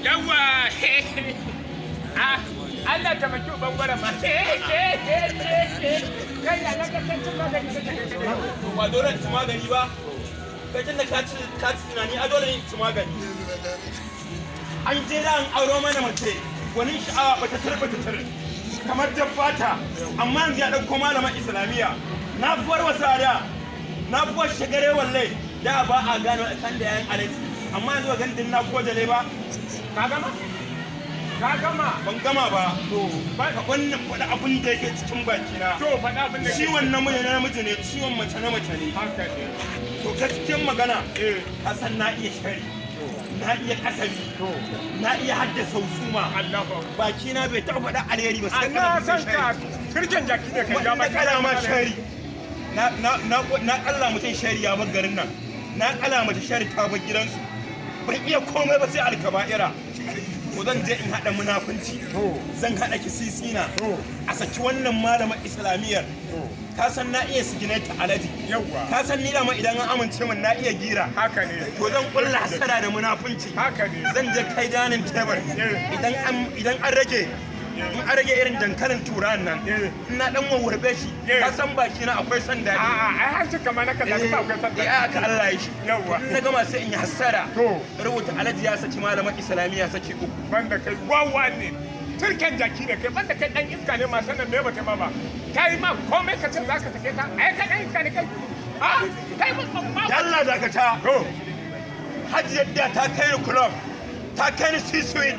Yawa. Ah, Allah ta maki bangaren ma. Kai ya na ka cin magani kake kai kai. To ba dole in ci magani ba. Kai tun da ka ci tunani, a dole ne in ci magani. An je da an auro mana mace wani sha'awa bata tar bata tar kamar jaffata, amma yanzu ya ɗauko malaman Islamiyya. Na fuwar wasa da na fuwar shagare, wallahi da ba a gano kan da yayan alaji, amma yanzu ba ganin na kojale ba. Ka gama? Ka gama? Ban gama ba. To, ba ka wannan faɗa abin da yake cikin bakina. To, faɗa abin da Ciwon namiji na namiji ne, ciwon mace na mace ne. Haka ne. To, gaskiyar magana, ka san na iya shari, na iya kasabi, na iya haddasa husuma. Allahu akbar. Bakina bai taɓa faɗa alheri ba sai Na san ka, turken jaki ne kai. ga kala ma shari, na na na na kalla mutum shari ya bar garin nan, na kala mace shari ta bar gidansu. Ban iya komai ba sai alkaba'ira. Ko zan je in haɗa munafunci, zan haɗa kisisina a saki wannan malamar Islamiyyar. Ka san na iya sigineta, alaji. Yawwa. Ka san ni dama idan an amince min na iya gira. Haka ne. To, zan kulla hasara da munafunci. Haka ne. Zan je kai dining table, idan an rage, in an rage irin dankalin turan nan, ina dan wawurbe shi. Ka san baki na akwai son daɗi. A'a, ai hancin kamar na kaza ka akwai sanda. Eh, haka Allah ya shi. Yawwa. In na gama sai in yi hasara, rubuta alaji ya saki malaman Islamiyya saki uku. Banda kai wawa ne. Turken jaki ne kai, banda kai dan iska ne, matan nan me bata ma ba. Ta yi ma komai ka ce za ka sake ta. Ai kai dan iska ne kai. Ah, kai ba ba. Yalla dakata. To, Hajiyar da ta kai ni club, ta kai ni C-suite,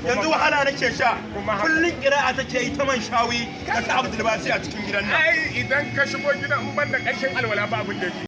yanzu wahala nake sha. Kuma haka. Kullun kira'a take yi ta man shawi da ta Abdul Basi a cikin gidan nan. Ai idan ka shigo gidan, in banda ƙarshen alwala ba abin da yake.